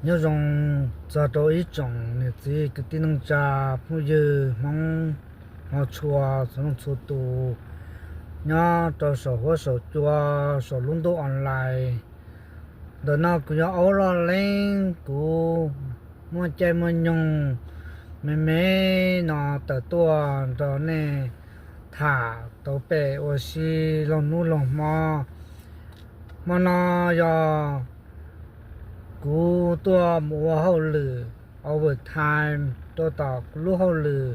Nyob zoo txog rau ib tsoom niam txiv kwv tij neej tsa phooj ywg Hmoob hmov tshua txhua leej txhua tus nyob rau saum huab saum cua, saum lub ntuj online. Ntawm no kuv yog Aub Loj Leeb, kuv muaj caij muaj nyoog me me no tawm tuaj nrog nej tham tau pem ua si laug hnub laug hmo. Hmo no yog kuv tuaj mus ua hauj lwm overtime rau tom kuv lub hauj lwm,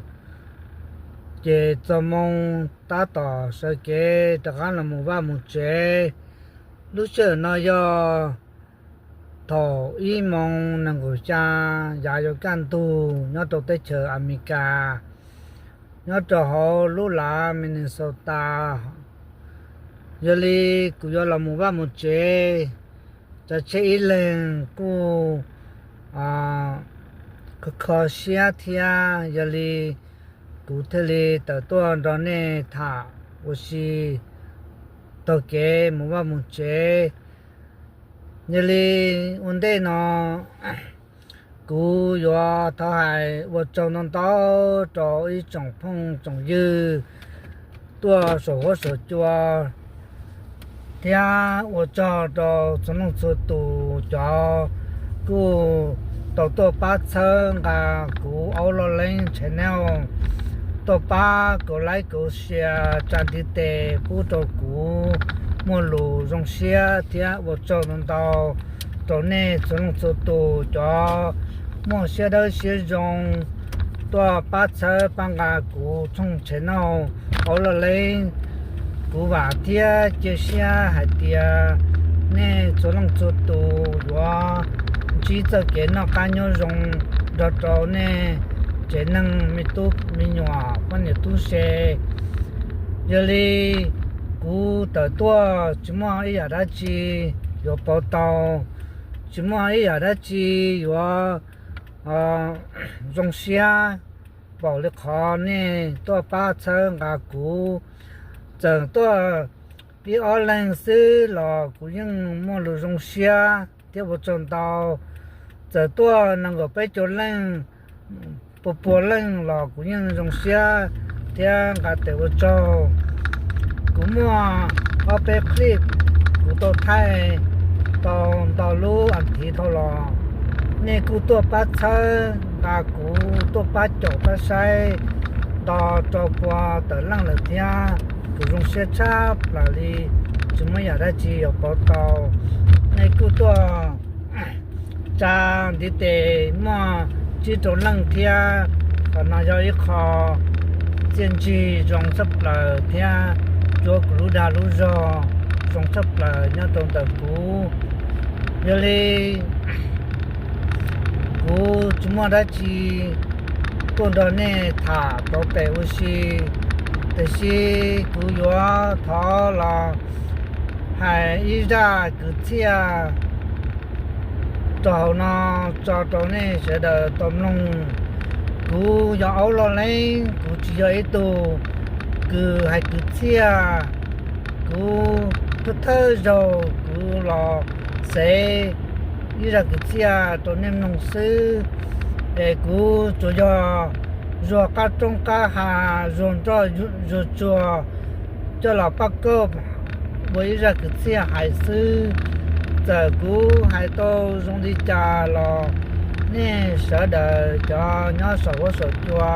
ces txog moo tab tom sawv kev rov qab los mus vaj mus tsev. Lub sij hawm no yog thaum ib moo nees nkaum xya yav yuav kaj ntug nyob rau teb chaws Amelikas, nyob rau hauv lub lav Minnesota. Yog li kuv yuav los mus vaj mus tsev, cov tsheb ib leeg kuj kho kho siab thiab, yog li kuv thiaj li tawm tuaj nrog nej tham ua si taug kev mus vaj mus tsev. Yog li ua ntej no kuv yuav thov hais ua tsaug ntau ntau rau ib tsoom phooj tsoom ywg tuaj saum huab saum cua, thiab ua tsaug rau txhua leej txhua tus cov kuj tau tuaj pab txhawb nqa kuv Aub Loj Leeb channel, tuaj pab kauv like kauv share tsa ntiv tes pub rau kuv muaj lus zoo siab, thiab ua tsaug ntau ntau rau nej txhua leej txhua tus cov muaj siab dawb siab zoo tuaj pab txhawb pab nqa kuv tshooj channel Aub Loj Leeb. Kuv vam thiab cia siab hais tias nej txhua leej txhua tus yuav ntsib txoj kev noj qab nyob zoo nrog rau nej tsev neeg me tub me nyuam poj niam tub se. Yog li kuv tawm tuaj tsis muaj ib yam dab tsi yuav pauv tau, tsis muaj ib yam dab tsi yuav zoo siab npaum li qhov nej tuaj pab txhawb nqa kuv. Txawm tuaj ib ob leeg xwb los kuv yeej muaj lus zoo siab thiab ua tsaug ntau. Txawm tuaj nees nkaum peb caug leej, pua pua leej los kuv yeej zoo siab thiab nqa tes ua tsaug. Kuv muaj ob peb clip kuv tau thaij tau ntau lub as thiv dhau los, nej kuj tuaj pab txhawb nqa kuv, tuaj pab caum pab saib nto rau pua tawm leej lawm thiab. Kuv zoo siab tshaj plaws li, tsis muaj yam dab tsi yuav pauv tau. Nej kuj tuaj tsa ntiv tes muaj tsib rau leej thiab. Qhov no yog ib qho txiaj ntsig zoo tshaj plaws thiab cuab kuv lub dag lub zog zoo tshaj plaws nyob rau ntawm kuv. Yog li kuv tsis muaj dab tsi tuaj nrog nej tham tau pem ua si, tiam sis kuv yuav thov los hais ib zaj kwv txhiaj rau hauv no tso rau nej sawv daws tau mloog. Kuv yog Aub Loj Leeb, kuv tsis yog ib tug kws hais kwv txhiaj. Kuv thawj thawj zaug kuv los xev ib zaj kwv txhiaj rau nej mloog xwb, es kuv tsuas yog zuag qab roob qab hav, zuag nroj zuag tsuag coj los pab koj ua ib zaj kwv txhiaj hais xwb. Txawm kuv hais tau zoo li cas los nej sawv daws cov nyob saum huab saum cua,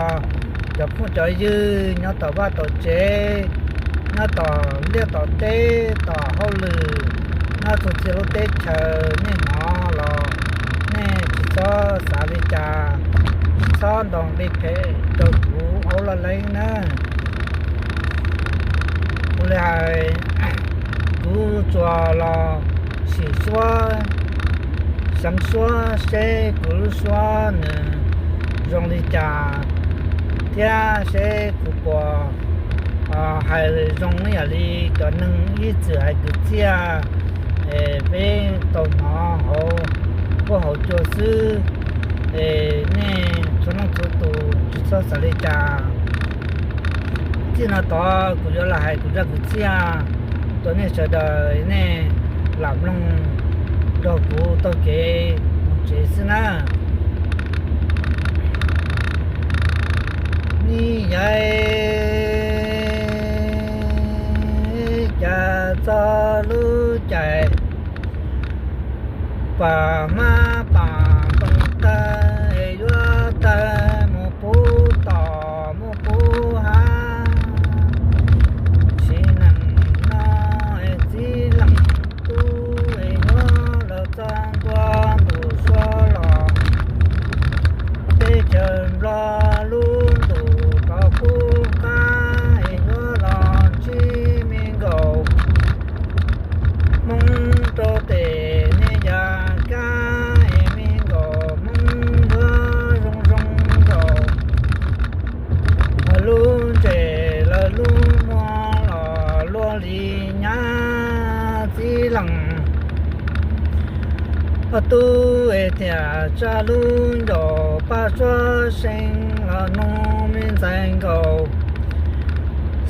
cov phooj cov ywg nyob tom vaj tom tsev, nyob tom liaj tom teb, tom hauj lwm, nyob txhua txhia lub teb chaws nej hnov los nej tsis txhob xav li cas, tsis txhob ntaus nqi phem rau kuv Aub Loj Leeb na. Kuv li hais, kuv tsuas los sim suab, seev suab seb kuv lub suab nws zoo li cas, thiab seb kuv puas hais zoo ib yam li cov neeg ib txwm hais kwv txhiaj es peb tau hnov hauv huab hauv cua xwb. Es nej txhua leej txhua tus tsis txhob xav li cas. Txij no tod kuv yuav los hais kuv zaj kwv txhiaj rau nej sawv daws, nej lam mloog nrog kuv taug kev mus Ces xwb na, nej yawm cas txog lub caij pam hmab pam ntoo tawg, yuav tawg mus pub tom muaj pub hav. Sim neej no txiv leej tub yuav los txog ntua ntuj sua los, teb chaws Nplog lub ntuj rov qub qab, yuav los ntsib me nkaum Hmoob rau tes niag yaj kab, me nkaum Hmoob yuav zoo zoo nkaus, lub ntsej lawv lub muag los luaj li nyab txiv leej. Ho tub thiaj tsa lub ncaus paj suab seev los nug me ntxhais nkaus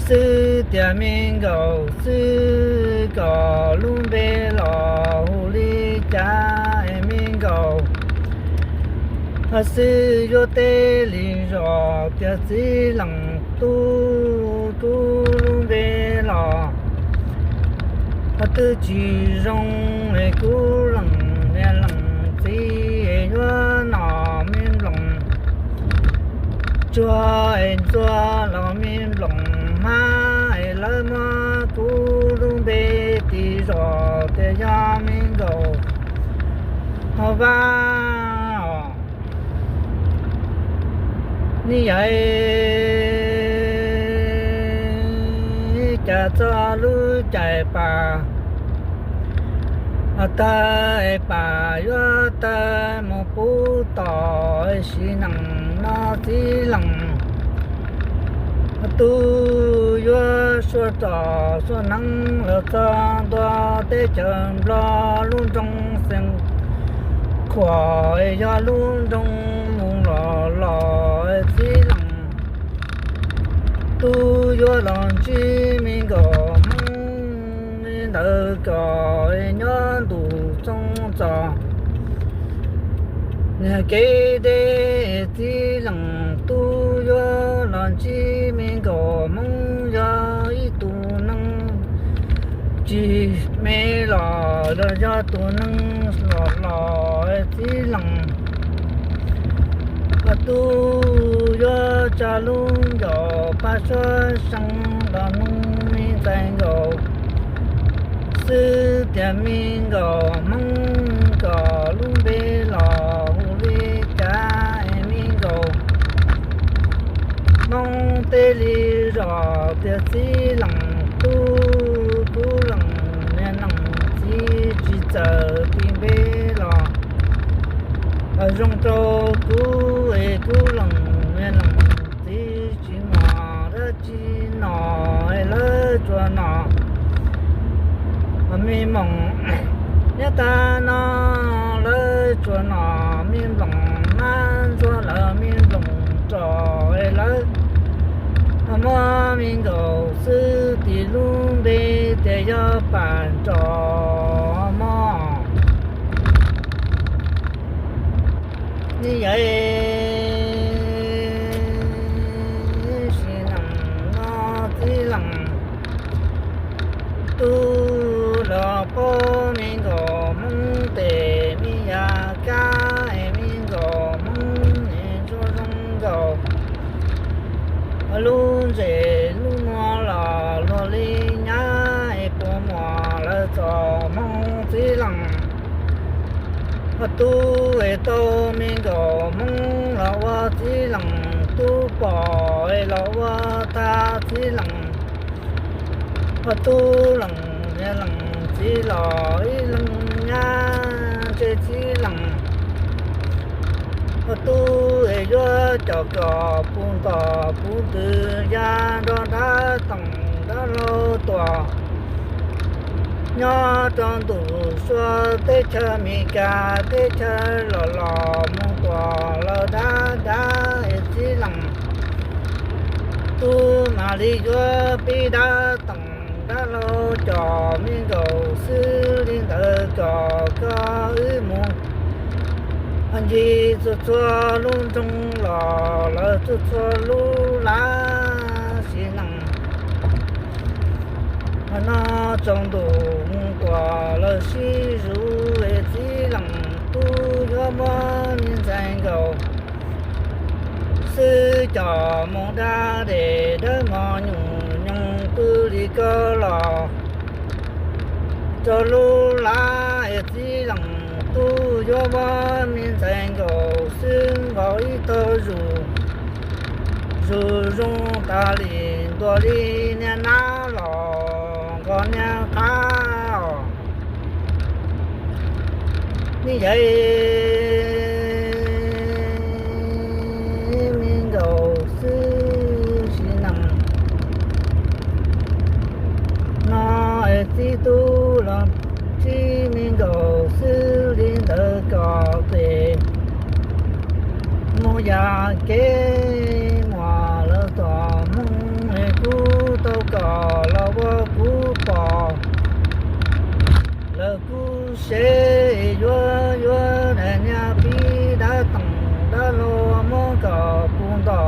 xwb tias me nkaus xwb kom lub npe los hu li cas me nkaus. Ho xwb yuav teb li zos tias txiv leej tub, kuv lub npe los ho twb tsis zoo, kuv leej niam leej txiv yuav nom me nploos tsuag, ntxuag los me nploos hmab, lawv muab kuv lub npe tis zos tias yog me nkaus ho vaj os. Nej yawm cas txog lub caij pam tawg, pam yuav tawg mus pub tom, sim neej no txiv leej tub yuav suav roj suav hneev los txog ntua teb chaws Nplog lub nroog Xeev Khuam, yog lub nroog mus los los txiv leej tub yuav los ntsib me nkaum Hmoob li ntawd kom nyob ntuj txoos txos niag kev deb. Txiv leej tub yuav los ntsib me nkaum Hmoob yog ib tug neeg tsis me los los yog tus neeg los los txiv leej tub yuav tsa lub ncaus paj suab seev los nug me ntxhais nkaus xwb tias me nkaus Hmoob kom lub npe los hu li cas me nkaus. Hmoob teb li zos tias txiv leej tub, kuv leej niam leej txiv tsis txawj tis npe los zoo rau kuv, kuv leej niam leej txiv tsis muaj dab tsi nom, lawv tsuas nom me nploos. Nyob tag no lawv tsuas nom me nploos, hmab ntxuag lawv me nploos roj, lawv muab me nkaus xwb tis lub npe tias yog pam nroj mog. Nej yawm sim neej no txiv leej tub los paub me nkaus Hmoob tes me yaj kab, me nkaus Hmoob es zoo zoo nkaus lub ntsej lub muag los luag li nyab, puas muaj lawv txoj hmoo txiv leej tub es tau me nkaus Hmoob los ua txiv leej tub pom los ua tag txiv leej tub leej niam leej txiv los ib leeg nyab ntshe txiv leej tub es yuav coj kom puv ntom puv ntws ya nrog dab toom dab laug tuaj nyob rau ntuj sua teb chaws Amelikas teb chaws los los mus tuaj lawm dab dab es txiv leej tub mam li yuav pib dab toom dab laug coj me nkaus xwb li ntawd kom koj wb mus Ncig txhua txhua lub nroog los lawv txhua txhua lub lab sim neej. Hmo no tsaus ntuj mus tuaj lawv sib zuj es txiv leej tub yuav muab me ntxhais nkaus xwb coj mus da dej dawb mos nyuj nyoos pw li ko los rau lub lab es txiv leej tub yuav muab me ntxhais nkaus xwb nkaus ib tag zus, zus zoo tas li ntuas li niag nab los nkaus niag qab os. Nej yawm me nkaus xwb sim neej no es txiv tub los txib me nkaus xwb li ntawd kom pem mus yam kev muag lawv tom Hmoob es kuv tau kom los ua kuv pom lawv kuv sev yuav yuav daim niag pib dab toom dab hlau muab kom puv nto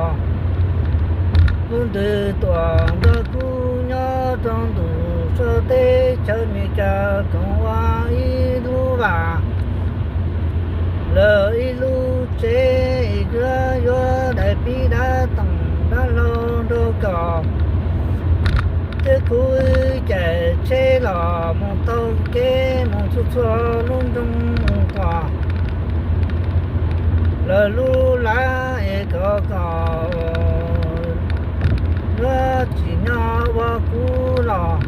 lub ntws tuaj nrog kuv nyob rau ntuj sab teb chaws Meskas koom ua ib lub vaj lawm ib lub tsev, kuv yuav daim pib dab toom dab hlau nrog kom thiab kuv caij tsheb los mus taug kev mus txhua txhua lub nroog mus tuaj lawv lub lab es kom kom yuav tsim nyog ua kuv los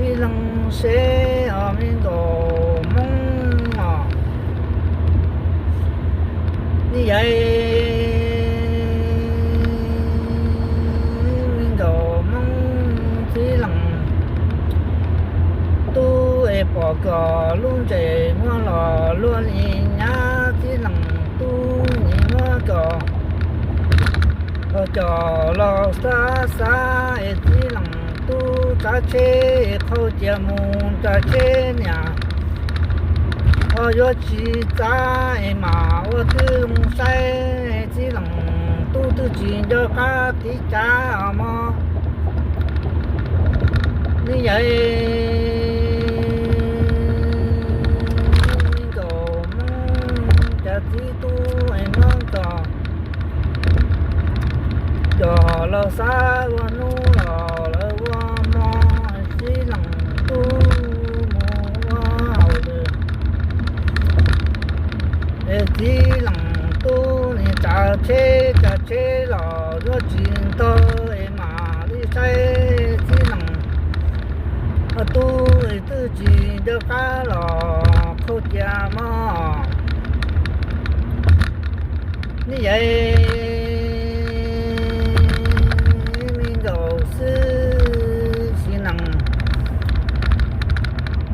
ib leeg sev os me nkaus Hmoob os. Nej yawm me nkaus Hmoob txiv leej tub es pom kom lub ntsej muag los luaj li nyab txiv leej tub nim muab kom ho coj los xav xav es txiv leej tub tsav tsheb qhau cia mus tsav tsheb niam ho yuav tsis txav es mam ua twb zoo saib txiv leej tub twb tsis nco qab tiv cav os mog. Nej yawm me nkaus Hmoob cas txiv tub es muab kom coj los xav ua hnub los lawv ua hmo txiv leej tub mus ua hauj lwm es txiv leej tub nim tsav tsheb tsav tsheb los yuav tsis ntog es mam li saib txiv leej tub es twb tsis nco qab los qhau cia mog. Nej yawm me nkaus xwb sim neej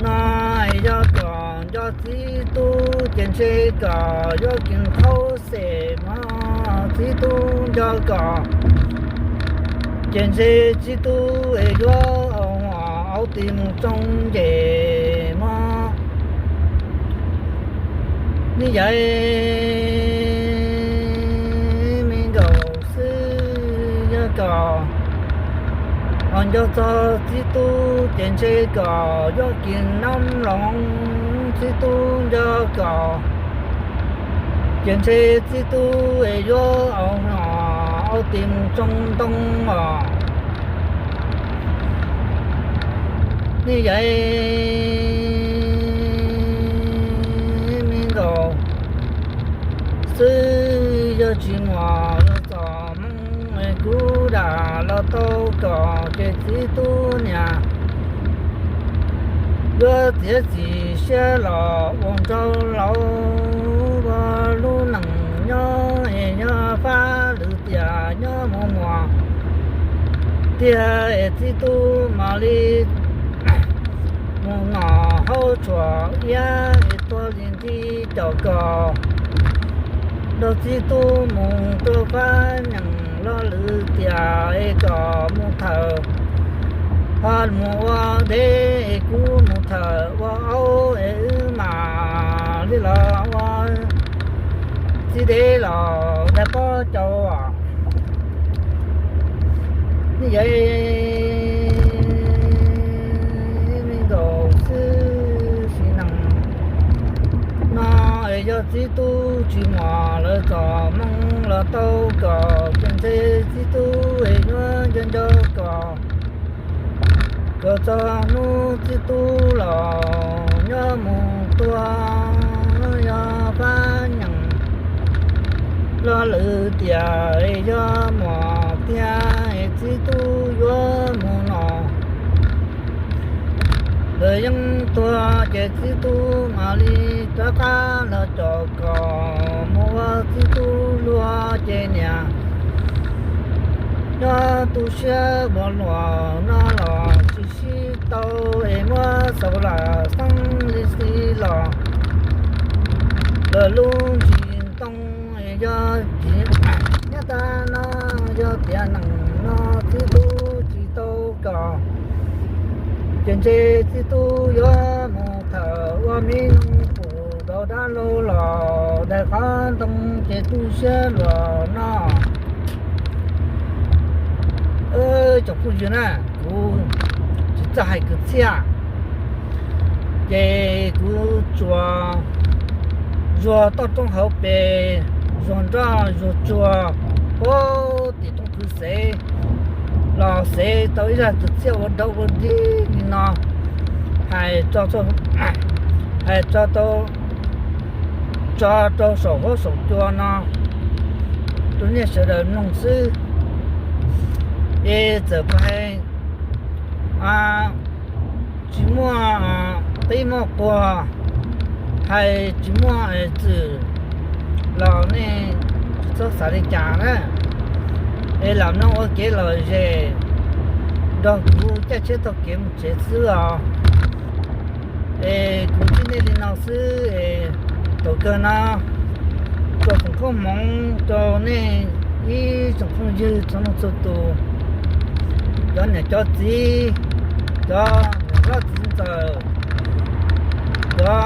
no yog kom nco txiv tub ces ntshe kom yuav kis qhaub xes mog txiv tub nco kom ces ntshe txiv tub es yuav au tis mus tsoo nces mog. Nej yawm me nkaus xwb yog kom ho nco txog txiv tub ces ntshe kom yuav kis noob loos txiv tub nco kom ces ntshe txiv tub es yuav au tis mus tsoo ntoo os. Nej yawm me nkaus xwb yog tsis muaj los txom Hmoob es kuv dag los tau kom ces txiv tub niam yuav txiav txim siab los ua nraug laus ua lub neej nyob es nyob fab lwm tiam nyob mus muas tiag es txiv tub mam li mus nom haub tshuam iab es tuag li nthi caum kom nrog txiv tub mus rau fab nyeem los lwm tiam es kom mus thawm ho mus ua deb es kuv mus thawm ua aub es wb mam Li los ua txiv dev los dag pob cau, nej yog me nkaus xwb sim neej no es yog txiv tub tsis muaj lawv txoj hmoo los tau kom ces ntshe txiv tub es yuav nco nco kom kom txog hnub txiv tub los nyob mus tuag yog pab nyeem los lwm tiam es yog muaj tiag es txiv tub yuav mus no. Lawv yeej tuag ces txiv tub mam li rov qab los coj kom mus ua txiv tub luag ces niam nyob tu siab ua luaj no los tsis sib tau es muab xaus lam xeeb li xwb los lawv lub ntsis ntoo es yog tsis nyob tag no yog tiam neej no txiv tub tsis tau kom ces ntshe txiv tub yuav mus thawm ua me noog pum rau dab laug los daig qhov ntoo ces tu siab luag no. Cov phooj ywg na, kuv tsis txawj hais kwv txhiaj, ces kuv tsuas zuag toj roob hauv pes, zuag nroj zuag tsuag puag tim roob kwv xev los xev tau ib zaj kwv txhiaj ua dau ua dig li no, hais tso, hais tso tau tso rau saum huab saum cua no rau nej sawv daws mloog xwb. Es txawm pais tsis muaj qib muaj quag, hais tsis muaj txwm los nej tsis txhob xav li cas na. Es lam mloog ua kev lom zem nrog kuv caij tsheb taug kev mus tsev xwb os. Es kuv ntsib nej li no xwb es thaum kawg no tso foom koob hmoov rau nej ib tsoom phooj ywg txhua leej txhua tus, cov niam cov txiv, cov niam hlob txiv ntxawm, cov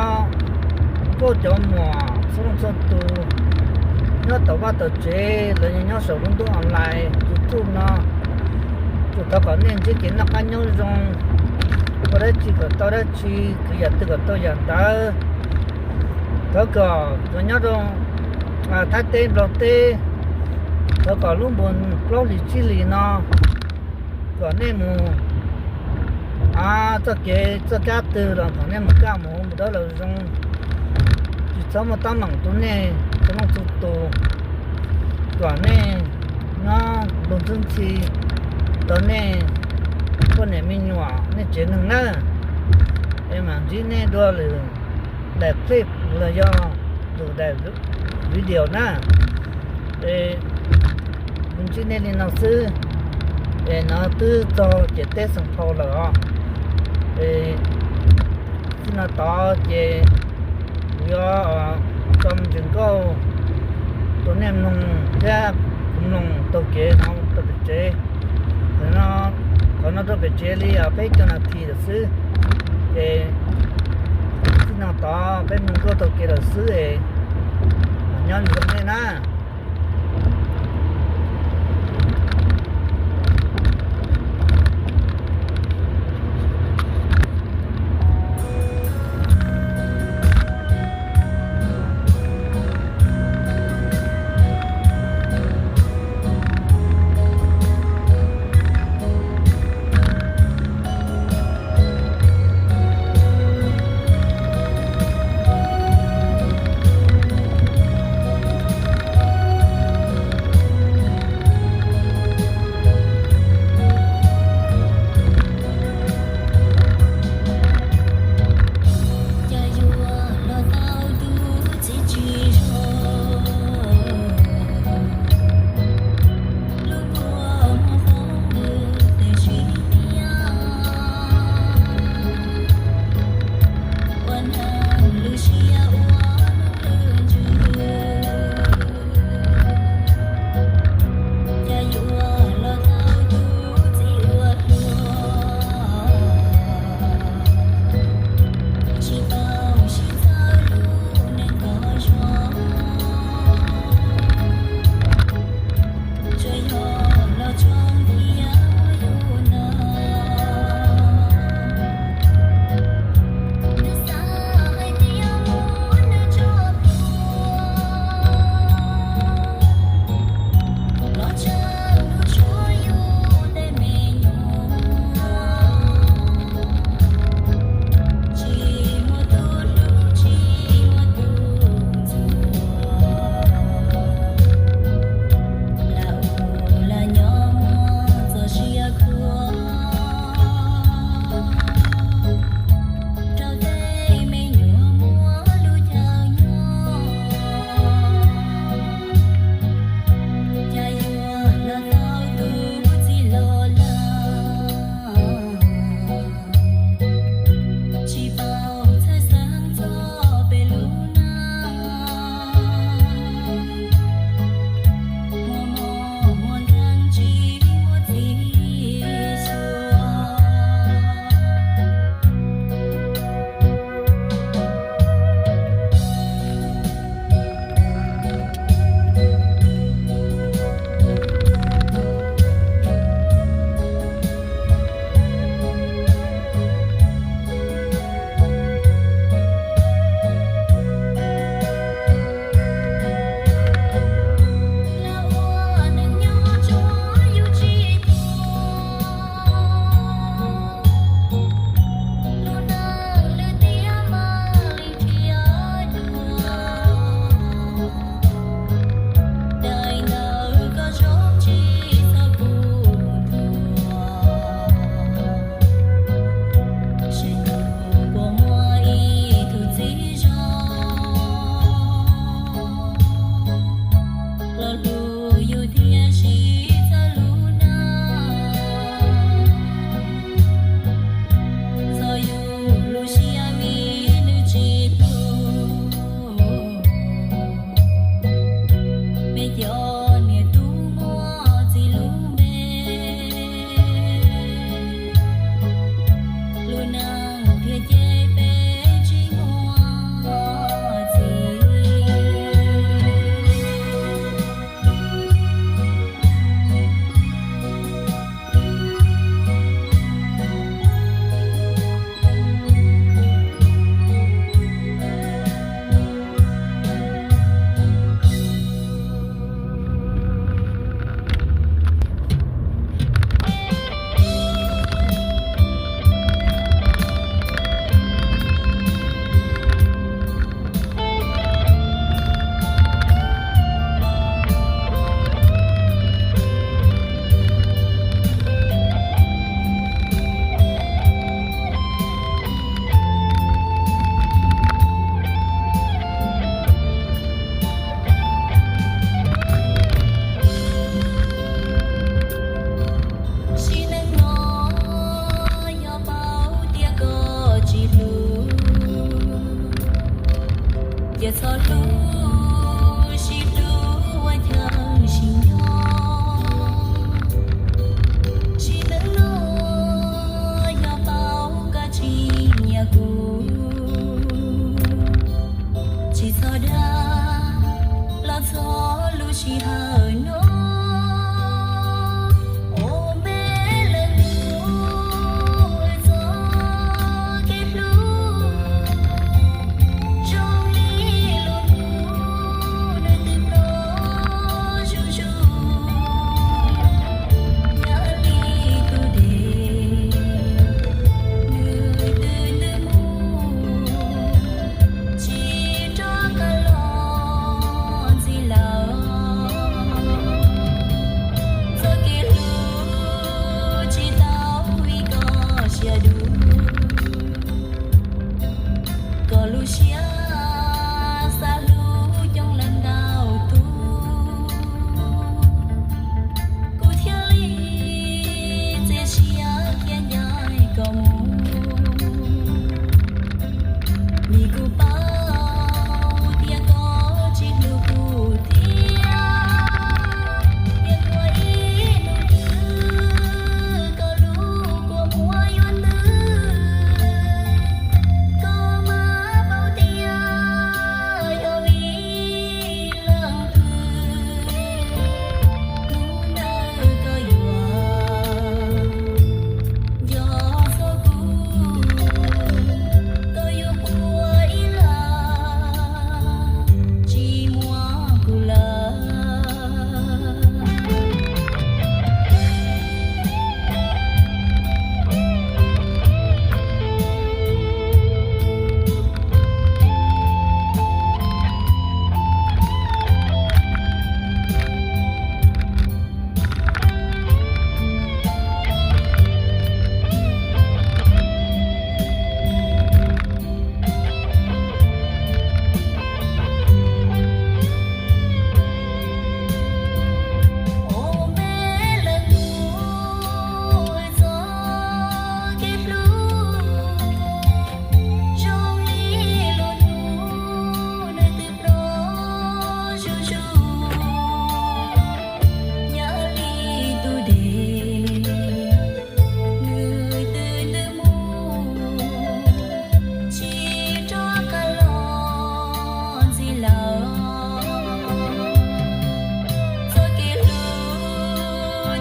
nkauj cov muam txhua leej txhua tus nyob tom vaj tom tsev los yog nyob saum lub ntuj online YouTube no, tsuas thov kom nej ntsib kev noj qab nyob zoo, ua dab tsi kom tau dab tsi, khwv yam twg kom tau yam ntawd. Thov kom cov nyob rau Thaib teb Nplog teb, thov kom lub npus plaub hlis tsib hlis no kom nej mus txoj kev txoj kab twg los kom nej mus kaj mus mus dawb los zoo, tsis txhob muaj teeb meem rau nej txhua leej txhua tus, kom nej nyob ntuj ntxub ntxhi rau nej poj niam me nyuam nej tsev neeg na. Es mam ntsib nej dua lwm daim clip los yog lwm daim video na. Es kuv ntsib nej li no xwb, es no twb txog ciam teb Xeem Phau lawm os. Es txij no tod ces kuv yuav tso me ntsis nkauj rau nej mloog thiab kuv mloog taug kev no rau pem tsev. Qhov no rau pem tsev li peb caug nas this lawm xwb. Ces txij no tod peb mloog nkauj taug kev lawm xwb es nyob zoo nej na.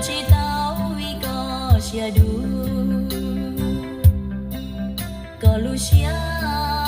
Tsis tau vim koj siab dub, koj lub siab